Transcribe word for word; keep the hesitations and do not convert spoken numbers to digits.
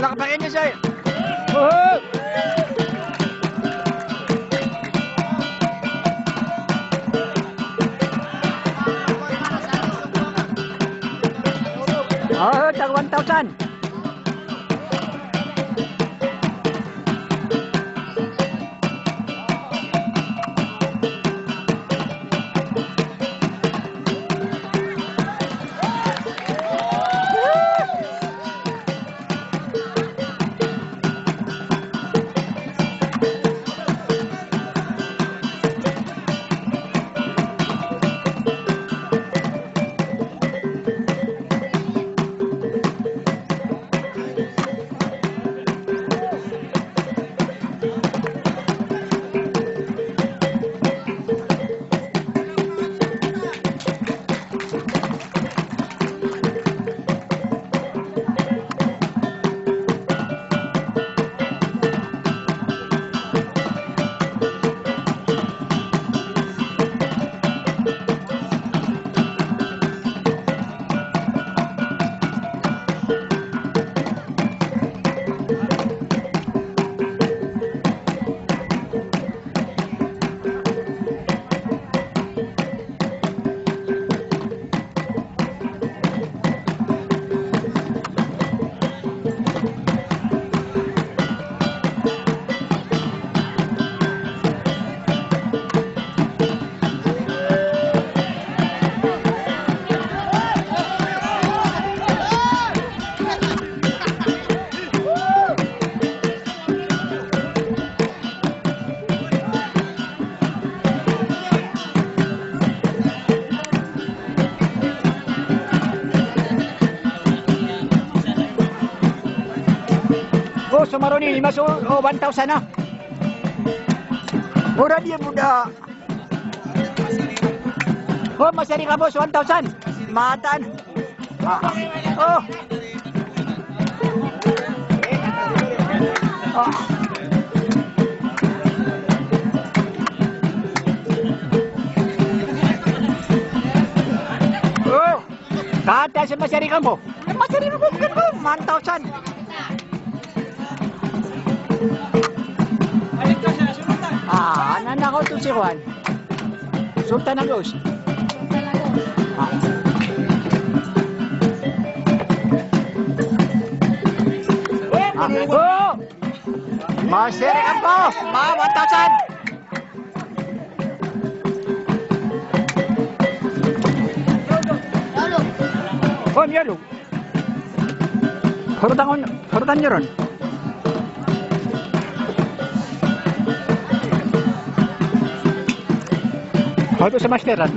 Palakpakan iyo, sir. Woohoo! Oh, tag one thousand. O, so maroni, lima so, o, one thousand na. Mura di, buda. O, masari ka, boss, one thousand. Matan. Ah. O. Ah. O. Kata sa masari ka bo. Masari ka bo, kan bo. One thousand. Ah, anan ako to si Juan. Sultan Agus. Ah. Ah. O! Masari ka bo. Ma, one thousand. O, miyalo. Harotan ko, harotan iyo ron. Haroto sa masteran.